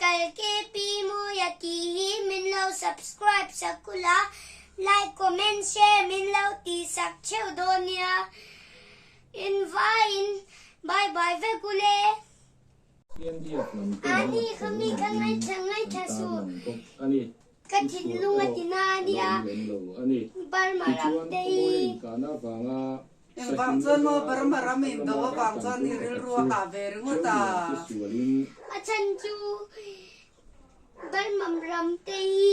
Critical KP Mawia tih hi min lo subscribe sak ula, like, comment, share min lo tih sak theuh dawn nia. Invaiin bye bye vek ule. Ani kha mi kha ngaithla ngaithla suh. Ka thinlung a ti na a nia, Burma ram te hi. Engvang chuan maw Burma ram in do avang chuan i rilru a hah ve ringawt a? A chhan chu Burma ram te hi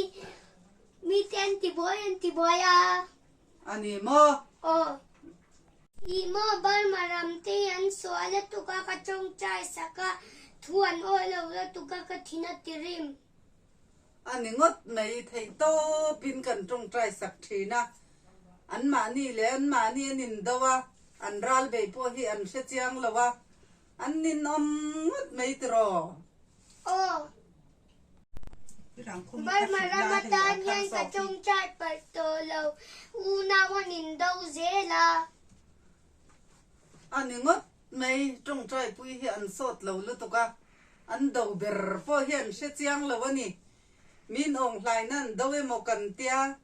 mite an ti buai an ti buai a. A ni maw? Aw. Ih maw Burma ram te hi an sual lutuk a, ka tawngtai sak a, thu an awi lo lutuk a, ka thin a ti rim. A ni ngawt mai, theih tawpin kan tawngtai sak thin a, anmahni leh anmahni an indo a, an ral beih pawh hi an hre chiang lo a, an ninawm ngawt mai tiraw? Aw. Burma ram atan hian ka tawngtai palh tawh lo, unau an indo zel a. A ni ngawt mai, tawngtai pui hi an sawt lo lutuk a, an do ber pawh hi an hre chiang lo a ni. Min awng hlaina an do emaw kan tia,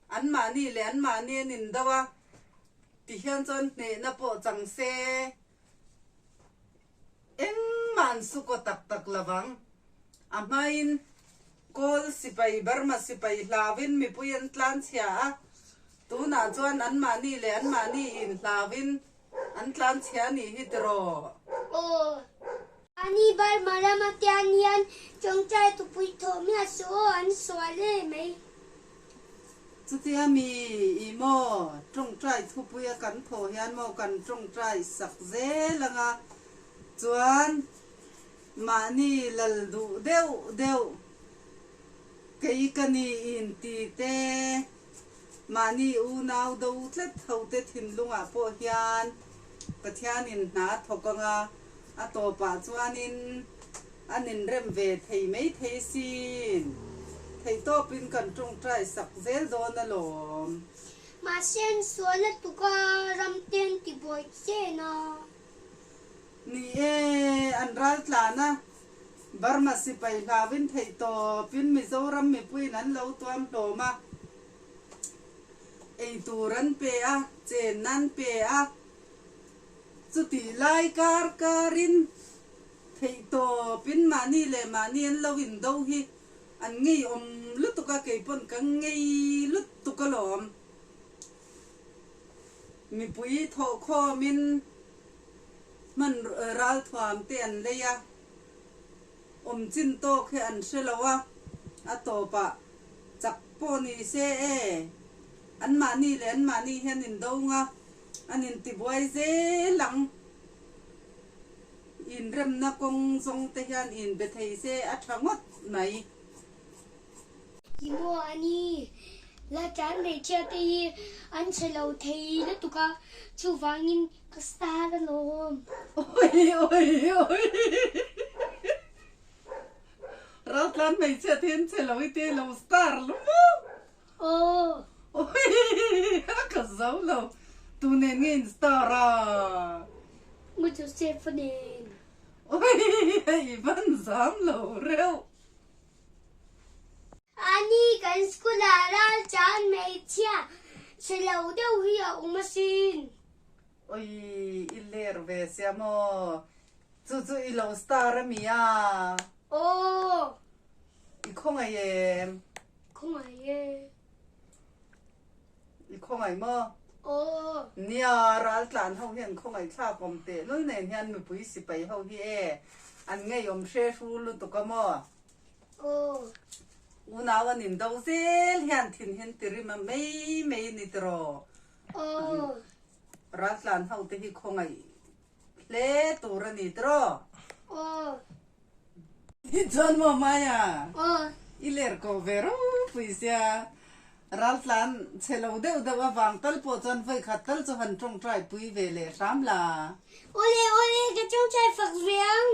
anmahni leh anmahni an indo a, tihian chuan hnehna pawh chang se. Engmah an su kaw tak tak lo vang. A hmain Kawl sipai, Burma sipai hlauin mipui an tlan chhia a, tunah chuan anmahni leh anmahni inhlauin an tlan chhia a nih hi tiraw? Aw. Ani Burma rama tian hian tawngtai tupui thawh miah suh aw an sual em mai. Chutia mi i maw tawngtai thupuia kan thawh hian maw kan tawngtai sak zel anga chuan mahni lal duh deuh deuh kei ka ni in ti te mahni unau do tlat ho te thinlungah pawh hian Pathianin hna thawk anga a tawpah chuanin An inrem ve thei mai thei sin. Theihtawpin kan tawngtai sak zel dawn alawm. Mahse an sual a tuk a, ram te an ti buai chen a. Ni e, an ral tlan a, Burma sipai hlauin theihtawpin Mizoram mipuiin an lo tuam hlawm a, eitur an pe a, chenna an pe a, chutih lai kar karin Theihtawpin mahni leh mahni an lo indo hi an ngeiawm lutuk a, kei pawn ka ngei lutuk alawm. Mipui thawhkhawmin hman ralthuam te an lei a, awm chin tawk hi an hre lo a, a tawpah chak pawh ni se e, an mahni leh an mahni hian indo nga an intibuai zel ang. Inremna kawng zawng te hian inbe thei se a tha ngawt mai. I maw a ni? La tan hmeichhia te hi an chhe lo thei lutuk a, chuvangin ka star alawm. Oi oi oi Raltlan hmeichhia te hi an chhe lo i te lo star lo maw? Aw. Oi a ka zo lo. Tu nen nge in star a? Ngu Joseph a nen. Oi i van zam lo reuh. Ani kan school ah ral chan hmeichhia chhe lo deuh hi a awm asin. Oi i ler ve sia maw? Chu chu i lo star a mi a? Aw. I khawngaih em? Khawngaih e. I khawngaih maw? Aw. Nia, raltlan ho hian khawngaih thlak awm teh lul nen hian mipui sipai ho hi e an ngeiawm hre hru lutuk a maw? Aw. Unau an indo zel hian thin hian ti rim a mai mai a ni tiraw? Aw. Raltlan ho te hi khawngaih hle tur a ni tiraw? Aw. Hi chuan maw Maya? Aw. I ler ko ve ropui sia. Raltlan chhe lo deuh deuh avang tal pawh chuan vawi khat tal chu han tawngtai pui ve leh hram la. Awle awle ka tawngtai fak ve ang.